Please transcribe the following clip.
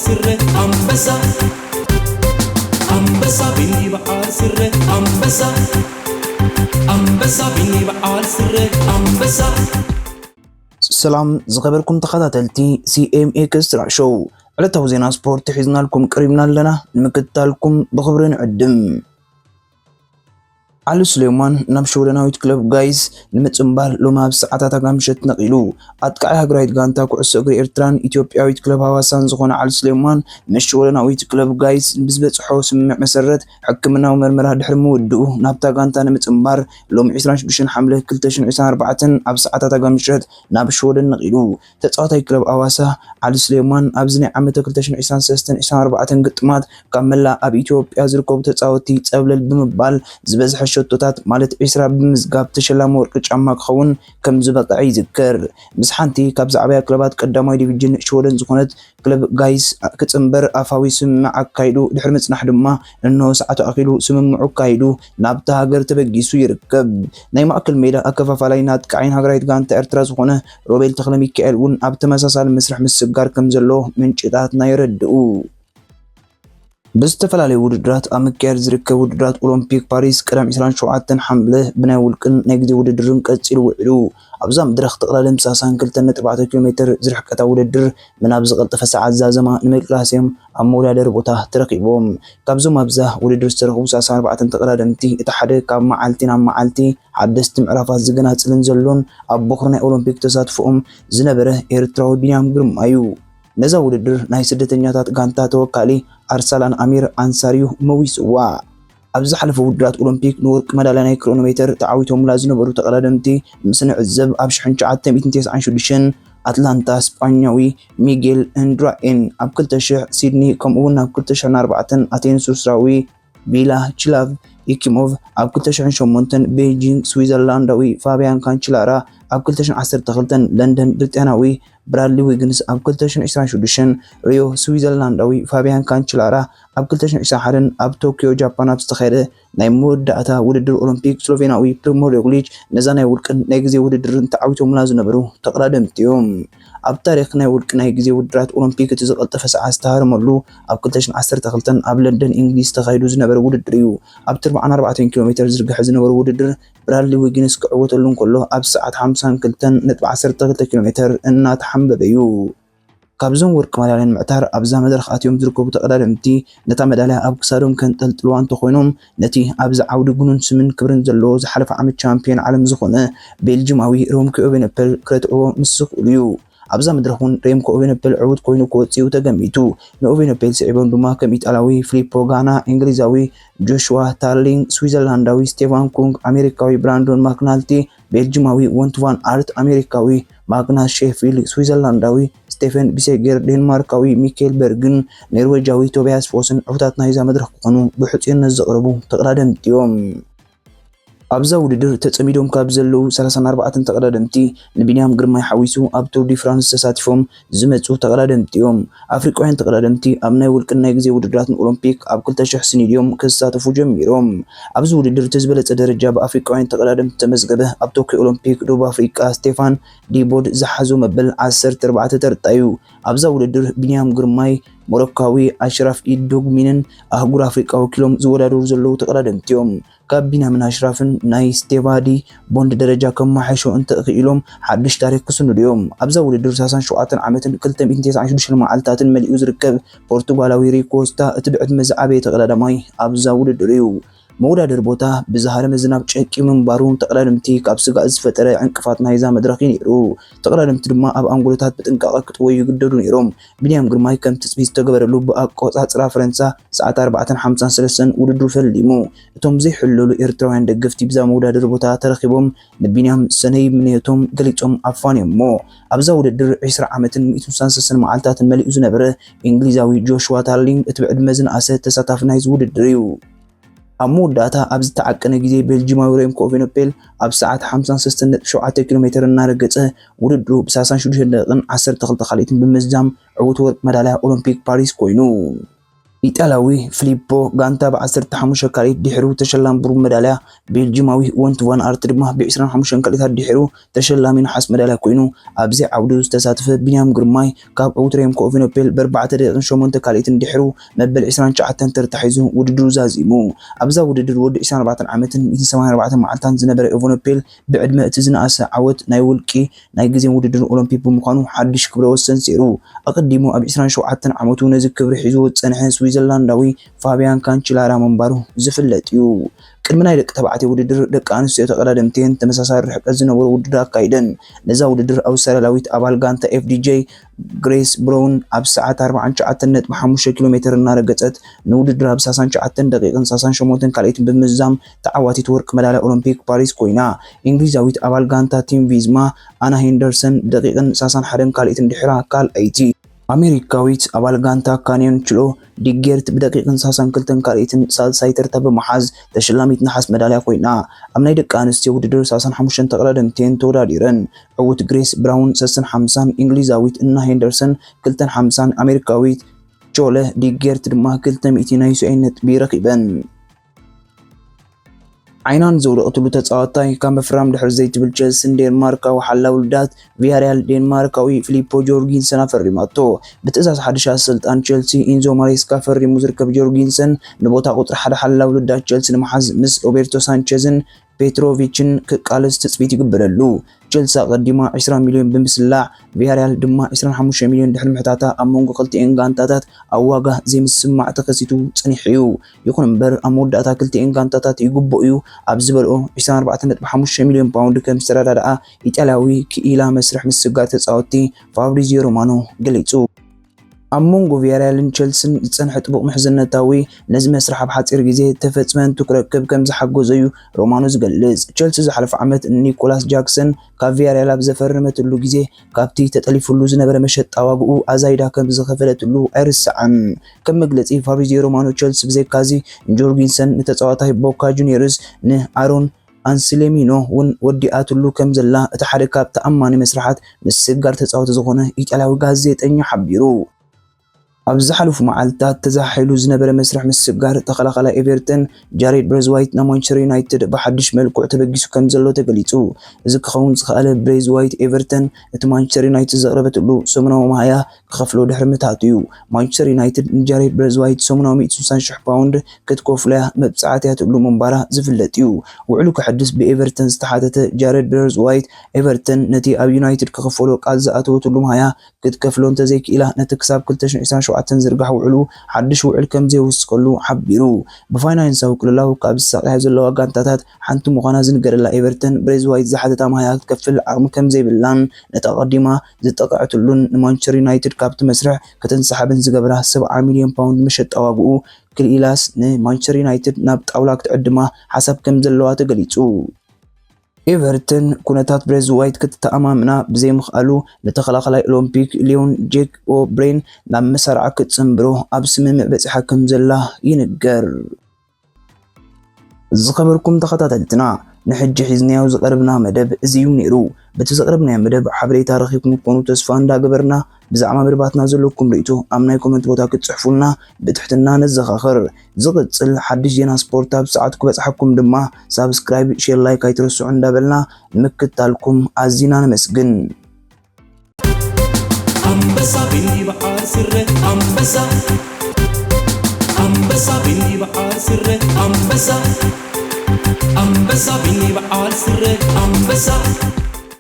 ስረ ኣንበሳ ኣንበሳ ቢኒ በዓል ስረ ኣንበሳ ኣንበሳ ቢኒ በዓል ስረ ኣንበሳ። ሰላም ዝኸበርኩም ተኸታተልቲ ሲኤም ኤክስትራ ሾው፣ ዕለታዊ ዜና ስፖርት ሒዝናልኩም ቀሪብና ኣለና። ንምክትታልኩም ብኽብሪ ንዕድም። ዓሊ ሱሌማን ናብ ሽወደናዊት ክለብ ጋይስ ንምጽንባር ሎሚ ኣብ ሰዓታት ኣጋምሸት ነቒሉ። ኣጥቃዒ ሃገራዊት ጋንታ ኩዕሶ እግሪ ኤርትራን ኢትዮጵያዊት ክለብ ሃዋሳን ዝኾነ ዓሊ ሱሌማን፣ ምስ ሽወደናዊት ክለብ ጋይስ ብዝበጽሖ ስምምዕ መሰረት፣ ሕክምናዊ መርመራ ድሕሪ ምውድኡ፣ ናብታ ጋንታ ንምጽንባር ሎሚ ዕስራን ሽዱሽተን ሓምለ ክልተ ሽሕን ዕስራን ኣርባዕተን ኣብ ሰዓታት ኣጋምሸት ናብ ሽወደን ነቒሉ። ተጻዋታይ ክለብ ኣዋሳ ዓሊ ሱሌማን፣ ኣብዚ ናይ ዓመተ ክልተ ሽሕን ዕስራን ሰለስተን ዕስራን ኣርባዕተን ግጥማት ካብ መላእ ኣብ ኢትዮጵያ ዝርከቡ ተጻወትቲ ጸብለል ብምባል፣ ዝበዝሐ ሸቶታት ማለት ዕስራ ብምዝጋብ፣ ተሸላሚ ወርቂ ጫማ ክኸውን ከም ዝበቕዐ ይዝከር። ምስ ሓንቲ ካብ ዝዓበያ ክለባት ቀዳማይ ዲቪጅን ሽወደን ዝኾነት ክለብ ጋይስ ክጽንበር ኣፋዊ ስምምዕ ኣካይዱ ድሕሪ ምጽናሕ ድማ፣ እንሆ ሰዓቱ ኣኺሉ ስምምዑ ኣካይዱ ናብታ ሃገር ተበጊሱ ይርከብ። ናይ ማእከል ሜዳ ኣከፋፋላይን ኣጥቃዓይን ሃገራዊት ጋንታ ኤርትራ ዝኾነ ሮቤል ተኽለሚካኤል እውን ኣብ ተመሳሳሊ መስርሕ ምስጋር ከም ዘሎ ምንጭታትና የረድኡ። ብዝተፈላለዩ ውድድራት ኣብ ምክያድ ዝርከብ ውድድራት ኦሎምፒክ ፓሪስ ቀዳም ዕስራን ሸውዓተን ሓምለ ብናይ ውልቅን ናይ ግዜ ውድድርን ቀጺሉ ውዒሉ። ኣብዛ መድረኽ ተቕላለም ሰላሳን ክልተን ነጥቢ ኣርባዕተ ኪሎ ሜትር ዝርሕቀታ ውድድር፣ ምናብ ዝቐልጠፈ ሰዓት ዛዘማ ንምቅላስ እዮም ኣብ መወዳደሪ ቦታ ተረኺቦም። ካብዞም ኣብዛ ውድድር ዝተረኽቡ ሰላሳን ኣርባዕተን ተቐዳደምቲ፣ እቲ ሓደ ካብ መዓልቲ ናብ መዓልቲ ሓደስቲ ምዕራፋት ዝገናጽልን ዘሎን ኣብ ቦኽሪ ናይ ኦሎምፒክ ተሳትፎኦም ዝነበረ ኤርትራዊ ቢንያም ግርማ እዩ። ነዛ ውድድር ናይ ስደተኛታት ጋንታ ተወካሊ ኣርሳላን ኣሚር ኣንሳር እዩ መዊስዋ። ኣብ ዝሓለፈ ውድድራት ኦሎምፒክ ንወርቂ መዳልያ ናይ ክሮኖሜተር ተዓዊቶምላ ዝነበሩ ተቐዳደምቲ ምስ ንዕዘብ፣ ኣብ ሽሕን ትሽዓተ ሚእትን ተስዓን ሽዱሽተን ኣትላንታ ስጳኛዊ ሚጌል እንድራኤን፣ ኣብ ክልተ ሽሕ ሲድኒ ከምኡ'ውን ኣብ ክልተ ሽሕን ኣርባዕተን ኣቴንስ ሩስያዊ ቪላ ችላቭ ኢኪሞቭ፣ ኣብ ክልተ ሽሕን ሸሞንተን ቤጂንግ ስዊዘርላንዳዊ ፋቢያን ካንችላራ፣ ኣብ ክልተ ሽሕን ዓሰርተ ክልተን ለንደን ብሪጣንያዊ ብራድሊ ዊግንስ፣ ኣብ ክልተ ሽሕን ዕስራን ሽዱሽተን ሪዮ ስዊዘርላንዳዊ ፋቢያን ካንችላራ፣ ኣብ ክልተ ሽሕን ዕስራን ሓደን ኣብ ቶክዮ ጃፓን ኣብ ዝተኻየደ ናይ መወዳእታ ውድድር ኦሎምፒክ ስሎቬንያዊ ፕሪሞ ሮግሊች ነዛ ናይ ውልቅን ናይ ግዜ ውድድርን ተዓዊቶምላ ዝነበሩ ተቐዳደምቲ እዮም። ኣብ ታሪኽ ናይ ውልቂ ናይ ግዜ ውድድራት ኦሎምፒክ እቲ ዝቐልጠፈ ሰዓት ዝተሃረመሉ ኣብ ክልተ ሽሕን ዓሰርተ ክልተን ኣብ ለንደን እንግሊዝ ተኻይዱ ዝነበረ ውድድር እዩ። ኣብቲ ኣርባዓን ኣርባዕተን ኪሎ ሜትር ዝርግሐ ዝነበረ ውድድር ብራድሊ ዊጊንስ ክዕወተሉ እንከሎ፣ ኣብ ሰዓት ሓምሳን ክልተን ነጥቢ ዓሰርተ ክልተ ኪሎ ሜትር እናተሓንበበ እዩ። ካብዞም ወርቂ መዳልያ ንምዕታር ኣብዛ መድረኽ ኣትዮም ዝርከቡ ተቐዳደምቲ፣ ነታ መዳልያ ኣብ ክሳዶም ከንጠልጥልዋ እንተኾይኖም፣ ነቲ ኣብዚ ዓውዲ ግኑን ስምን ክብርን ዘለዎ ዝሓለፈ ዓመት ቻምፒዮን ዓለም ዝኾነ ቤልጅማዊ ሮምኮ ኤቨነፐል ክረትዕዎ ምስ ዝኽእሉ እዩ። ኣብዛ መድረኽ እውን ሬምኮ ኤቨነፐል ዕዉት ኮይኑ ክወጽእ እዩ ተገሚቱ። ንኤቨነፐል ስዒቦም ድማ ከም ኢጣልያዊ ፊሊፖ ጋና፣ እንግሊዛዊ ጆሽዋ ታርሊንግ፣ ስዊዘርላንዳዊ ስቴፋን ኩንግ፣ ኣሜሪካዊ ብራንዶን ማክናልቲ፣ ቤልጅማዊ ወንት ቫን ኣርት፣ ኣሜሪካዊ ማግናስ ሼፊልድ፣ ስዊዘርላንዳዊ ስቴፈን ቢሴጌር፣ ዴንማርካዊ ሚኬል በርግን ኖርዌጃዊ ቶቢያስ ፎስን ዕዉታት ናይዛ መድረኽ ክኾኑ ብሕጹይነት ዝቐረቡ ተቐዳደምቲ እዮም። ኣብዛ ውድድር ተጸሚዶም ካብ ዘለዉ ሰላሳን ኣርባዕተን ተቐዳደምቲ፣ ንቢንያም ግርማይ ሓዊሱ ኣብ ቱር ዲ ፍራንስ ተሳቲፎም ዝመጹ ተቐዳደምቲ እዮም። ኣፍሪቃውያን ተቐዳደምቲ ኣብ ናይ ውልቅን ናይ ግዜ ውድድራትን ኦሎምፒክ ኣብ ክልተ ሽሕ ስኒድ እዮም ክሳተፉ ጀሚሮም። ኣብዚ ውድድር እቲ ዝበለጸ ደረጃ ብኣፍሪቃውያን ተቐዳደምቲ ተመዝገበ ኣብ ቶክዮ ኦሎምፒክ ደቡብ ኣፍሪቃ ስቴፋን ዲቦድ ዝሓዞ መበል ዓሰርተ ኣርባዕተ ተርታ እዩ። ኣብዛ ውድድር ቢንያም ግርማይ፣ ሞሮካዊ ኣሽራፍ ኢድ ዶግሚንን ኣህጉር ኣፍሪቃ ወኪሎም ዝወዳደሩ ዘለዉ ተቐዳደምቲ እዮም። ካብ ቢንያምን ኣሽራፍን ናይ ስቴቫዲ ቦንድ ደረጃ ከመሓይሾ እንተኽኢሎም ሓድሽ ታሪኽ ክስንዱ እዮም። ኣብዛ ውድድር ሰላሳን ሸውዓተን ዓመትን ክልተ ሚእትን ተስዓን ሽዱሽተን መዓልታትን መሊኡ ዝርከብ ፖርቱጋላዊ ሪኮ ኮስታ እቲ ብዕድመ ዝዓበየ ተቐዳዳማይ ኣብዛ ውድድር እዩ። መወዳደሪ ቦታ ብዝሃረመ ዝናብ ጨቂዩ ምንባሩ ተቐዳደምቲ ካብ ስጋእ ዝፈጠረ ዕንቅፋት ናይዛ መድረኽ እዩ ነይሩ። ተቐዳደምቲ ድማ ኣብ ኣንጎሎታት ብጥንቃቐ ክጥወዩ ይግደዱ ነይሮም። ቢንያም ግርማይ ከም ትጽቢት ዝተገበረሉ ብኣቆጻጽራ ፈረንሳ ሰዓት ኣርባዕተን ሓምሳን ሰለስተን ውድድሩ ፈሊሙ። እቶም ዘይሕለሉ ኤርትራውያን ደገፍቲ ብዛ መወዳደሪ ቦታ ተረኺቦም ንቢንያም ሰነይ ምንዮቶም ገሊጾም ኣፋንዮሞ። ኣብዛ ውድድር ዕስራ ዓመትን ሚእትን ስሳን ሰለስተን መዓልታትን መሊኡ ዝነበረ እንግሊዛዊ ጆሽዋ ታርሊንግ እቲ ብዕድመ ዝነኣሰ ተሳታፊ ናይዚ ውድድር እዩ። ኣብ መወዳእታ ኣብ ዝተዓቀነ ግዜ ቤልጂማዊ ሬምኮ ኤቨነፔል ኣብ ሰዓት ሓምሳን ሰለስተን ነጥቢ ሸውዓተ ኪሎ ሜተር እናረገጸ ውድድሩ ብሰላሳን ሽዱሽተን ደቂቕን ዓሰርተ ክልተ ካልኢትን ብምዝዛም ዕዉት ወርቂ መዳልያ ኦሎምፒክ ፓሪስ ኮይኑ። ኢጣልያዊ ፊሊፖ ጋንታ ብ ዓሰርተ ሓሙሽተ ካልኢት ድሒሩ ተሸላሚ ብሩር መዳልያ፣ ቤልጂማዊ ወንት ቫን ኣርት ድማ ብ ዕስራን ሓሙሽተን ካልኢታት ድሒሩ ተሸላሚ ነሓስ መዳልያ ኮይኑ፣ ኣብዚ ዓውዲ ዝተሳተፈ ቢንያም ግርማይ ካብ ዕዉት ሬምኮ ኤቨነፖል ብ ኣርባዕተ ደቂቕን ሸሞንተ ካልኢትን ድሒሩ መበል ዕስራን ትሽዓተን ተርታ ሒዙ ውድድሩ ዛዚሙ። ኣብዛ ውድድር ወዲ ዕስራን ኣርባዕተን ዓመትን ሚእትን ሰማንያን ኣርባዕተን መዓልታን ዝነበረ ኤቨነፖል ብዕድመ እቲ ዝነኣሰ ዓወት ናይ ውልቂ ናይ ግዜ ውድድር ኦሎምፒክ ብምዃኑ ሓድሽ ክብረ ወሰን ሰይሩ። ኣቐዲሙ ኣብ ዕስራን ሸውዓተን ዓመቱ ነዚ ክብሪ ሒዝዎ ዝጸንሐ ስዊዘርላንዳዊ ፋብያን ካንችላራ ምንባሩ ዝፍለጥ እዩ። ቅድሚ ናይ ደቂ ተባዕትዮ ውድድር፣ ደቂ ኣንስትዮ ተቐዳደምቲ እየን ተመሳሳሊ ርሕቀት ዝነበሮ ውድድር ኣካይደን። ነዛ ውድድር ኣውስትራልያዊት ኣባል ጋንታ ኤፍ ዲ ጄ ግሬስ ብራውን ኣብ ሰዓት ኣርባዓን ትሽዓተን ነጥቢ ሓሙሽተ ኪሎ ሜተር እናረገጸት፣ ንውድድር ኣብ ሰላሳን ትሽዓተን ደቂቕን ሰላሳን ሸሞንተን ካልኢትን ብምዝዛም ተዓዋቲት ወርቂ መዳልያ ኦሎምፒክ ፓሪስ ኮይና። እንግሊዛዊት ኣባል ጋንታ ቲም ቪዝማ ኣና ሄንደርሰን ደቂቕን ሰላሳን ሓደን ካልኢትን ድሒራ ካልኣይቲ። ኣሜሪካዊት ኣባል ጋንታ ካንዮን ችሎ ዲጌርት ብደቂቕን ሰላሳን ክልተን ካልኢትን ሳልሳይ ተርታ ብምሓዝ ተሸላሚት ነሓስ መዳልያ ኮይና። ኣብ ናይ ደቂ ኣንስትዮ ውድድር ሰላሳን ሓሙሽተን ተቐዳደምቲ እየን ተወዳዲረን። ዕዉት ግሬስ ብራውን ሰለስተን ሓምሳን፣ እንግሊዛዊት እና ሄንደርሰን ክልተን ሓምሳን፣ ኣሜሪካዊት ቾለ ዲጌርት ድማ ክልተ ሚእቲ ናይ ዩኤን ነጥቢ ረኺበን። ዓይናን ዘውደቐትሉ ተጻዋታይ ካብ ምፍራም ድሕር ዘይትብል ቸልሲን ዴንማርካዊ ሓላው ልዳት ቪያሪያል ዴንማርካዊ ፊሊፖ ጆርጊንሰን ኣፈሪማቶ። ብትእዛዝ ሓድሽ ኣሰልጣን ቸልሲ ኢንዞ ማሬስካ ፈሪሙ ዝርከብ ጆርጊንሰን ንቦታ ቁጽሪ ሓደ ሓላው ልዳት ቸልሲ ንምሓዝ ምስ ሮቤርቶ ሳንቸዝን ፔትሮቪችን ክቃለስ ትጽቢት ይግበረሉ። ቸልሲ ኣቐዲማ ዕስራ ሚልዮን ብምስላዕ፣ ቪያሪያል ድማ ዕስራን ሓሙሽተ ሚልዮን ድሕሪ ምሕታታ ኣብ መንጎ ክልቲኤን ጋንታታት ኣብ ዋጋ ዘይምስምማዕ ተኸሲቱ ጸኒሑ እዩ። ይኹን እምበር፣ ኣብ መወዳእታ ክልቲኤን ጋንታታት ይግብኦ እዩ ኣብ ዝበልኦ ዕስራን ኣርባዕተን ነጥቢ ሓሙሽተ ሚልዮን ፓውንድ ከም ዝተረዳድኣ ኢጣልያዊ ክኢላ መስርሕ ምስግጋር ተጻወትቲ ፋብሪዚዮ ሮማኖ ገሊጹ። ኣብ መንጎ ቪያሪያልን ቸልሲን ዝጸንሐ ጥቡቕ ምሕዝነታዊ፣ ነዚ መስርሕ ኣብ ሓጺር ግዜ ተፈጽመ እንተክረክብ ከም ዝሓገዞ እዩ ሮማኖ ዝገልጽ። ቸልሲ ዝሓለፈ ዓመት ንኒኮላስ ጃክሰን ካብ ቪያሪያል ኣብ ዘፈረመትሉ ግዜ፣ ካብቲ ተጠሊፉሉ ዝነበረ መሸጣ ዋግኡ ኣዛይዳ ከም ዝኸፈለትሉ ኣይርሳዕን። ከም መግለጺ ፋብሪዚዮ ሮማኖ፣ ቸልሲ ብዘይካዚ ንጆርጊንሰን፣ ንተጻዋታይ ቦካ ጁኒየርስ፣ ንኣሮን ኣንስሌሚኖ እውን ወዲኣትሉ ከም ዘላ እቲ ሓደ ካብ ተኣማኒ መስርሓት ምስግጋር ተጻወቲ ዝኾነ ኢጣልያዊ ጋዜጠኛ ሓቢሩ። ኣብ ዝሓለፉ መዓልታት ተዛሓሒሉ ዝነበረ መስርሕ ምስግጋር ተኸላኻላይ ኤቨርተን ጃሬድ ብሬዝዋይት ናብ ማንቸስተር ዩናይትድ ብሓድሽ መልክዑ ተበጊሱ ከም ዘሎ ተገሊጹ። እዚ ክኸውን ዝኸኣለ ብሬዝዋይት ኤቨርተን እቲ ማንቸስተር ዩናይትድ ዘቕረበትሉ ሰሙናዊ መሃያ ክኸፍሎ ድሕሪ ምትሃቱ እዩ። ማንቸስተር ዩናይትድ ንጃሬድ ብሬዝዋይት ሰሙናዊ ሚእቲ ስሳን ሽሕ ፓውንድ ክትከፍሎ'ያ መብጻዕት'ያ ትብሉ ምንባራ ዝፍለጥ እዩ። ውዕሉ ክሕድስ ብኤቨርተን ዝተሓተተ ጃሬድ ብሬዝዋይት፣ ኤቨርተን ነቲ ኣብ ዩናይትድ ክኽፈሎ ቃል ዝኣተወትሉ መሃያ ክትከፍሎ እንተዘይክኢላ፣ ነቲ ክሳብ ክልተ ሽሕን ዕስራን ሸውዓተን ዝርጋሕ ውዕሉ ሓድሽ ውዕል ከም ዘይውስከሉ ሓቢሩ። ብፋይናንሳዊ ቅልውላው ካብ ዝሳቐያ ዘለዋ ጋንታታት ሓንቲ ምዃና ዝንገረላ ኤቨርተን፣ ብሬዝዋይት ዝሓተታ መሃያ ክትከፍል ዓቕሚ ከም ዘይብላን ነቲ ኣቐዲማ ዝጠቕዐትሉን ንማንቸስተር ዩናይትድ ካብቲ መስርሕ ከተንሰሓብን ዝገብራ ሰብዓ ሚልዮን ፓውንድ መሸጣ ዋግኡ ክልኢላስ ንማንቸስተር ዩናይትድ ናብ ጣውላ ክትዕድማ ሓሳብ ከም ዘለዋ ተገሊጹ። ኤቨርተን ኩነታት ብሬዝዋይት ክትተኣማምና ብዘይምኽኣሉ፣ ንተኸላኻላይ ኦሎምፒክ ሊዮን ጄክ ኦብሬን ናብ መሳርዓ ክትጽንብሮ ኣብ ስምምዕ በጺሓ ከም ዘላ ይንገር። ዝኸበርኩም ተኸታተልትና፣ ንሕጂ ሒዝናዮ ዝቐረብና መደብ እዚ እዩ ነይሩ። በቲ ዘቕረብናዮ መደብ ሓበሬታ ረኺብኩም ክትኮኑ ተስፋ እንዳገበርና፣ ብዛዕባ መደባትና ዘለኩም ርእይቶ ኣብ ናይ ኮመንት ቦታ ክትጽሕፉልና ብትሕትና ነዘኻኽር። ዝቕጽል ሓድሽ ዜና ስፖርት ኣብ ሰዓቱ ክበጽሓኩም ድማ ሳብስክራይብ፣ ሼር፣ ላይክ ኣይትረስዑ እንዳበልና ንምክትታልኩም ኣዚና ነመስግን። ኣንበሳ ቢኒ በዓል ስረ ኣንበሳ፣ ኣንበሳ ቢኒ በዓል ስረ ኣንበሳ፣ ኣንበሳ ቢኒ በዓል ስረ ኣንበሳ።